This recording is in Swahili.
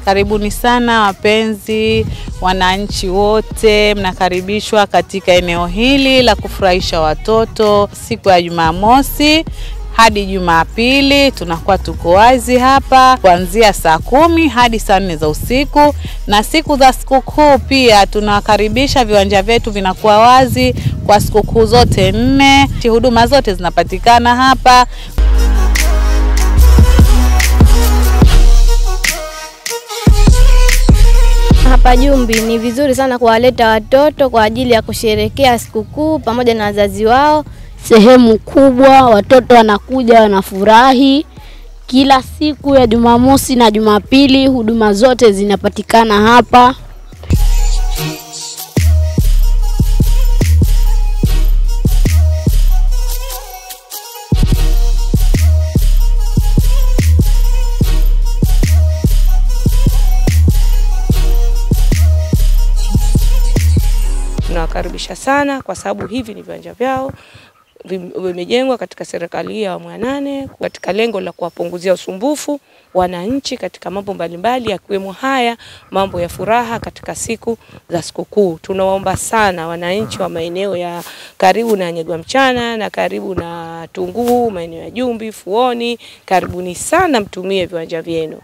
Karibuni sana wapenzi, wananchi wote, mnakaribishwa katika eneo hili la kufurahisha watoto. Siku ya Jumamosi hadi Jumapili tunakuwa tuko wazi hapa kuanzia saa 10 hadi saa 4 za usiku, na siku za sikukuu pia tunawakaribisha. Viwanja vyetu vinakuwa wazi kwa sikukuu zote 4. Huduma zote zinapatikana hapa. Hapa Jumbi ni vizuri sana kuwaleta watoto kwa ajili ya kusherehekea sikukuu pamoja na wazazi wao. Sehemu kubwa watoto wanakuja wanafurahi. Kila siku ya Jumamosi na Jumapili huduma zote zinapatikana hapa. Tunawakaribisha sana kwa sababu hivi ni viwanja vyao, vimejengwa katika serikali ya awamu ya 8 katika lengo la kuwapunguzia usumbufu wananchi katika mambo mbalimbali yakiwemo haya mambo ya furaha katika siku za sikukuu. Tunawaomba sana wananchi wa maeneo ya karibu na Nyegwa Mchana na karibu na Tunguu, maeneo ya Jumbi, Fuoni, karibuni sana mtumie viwanja vyenu.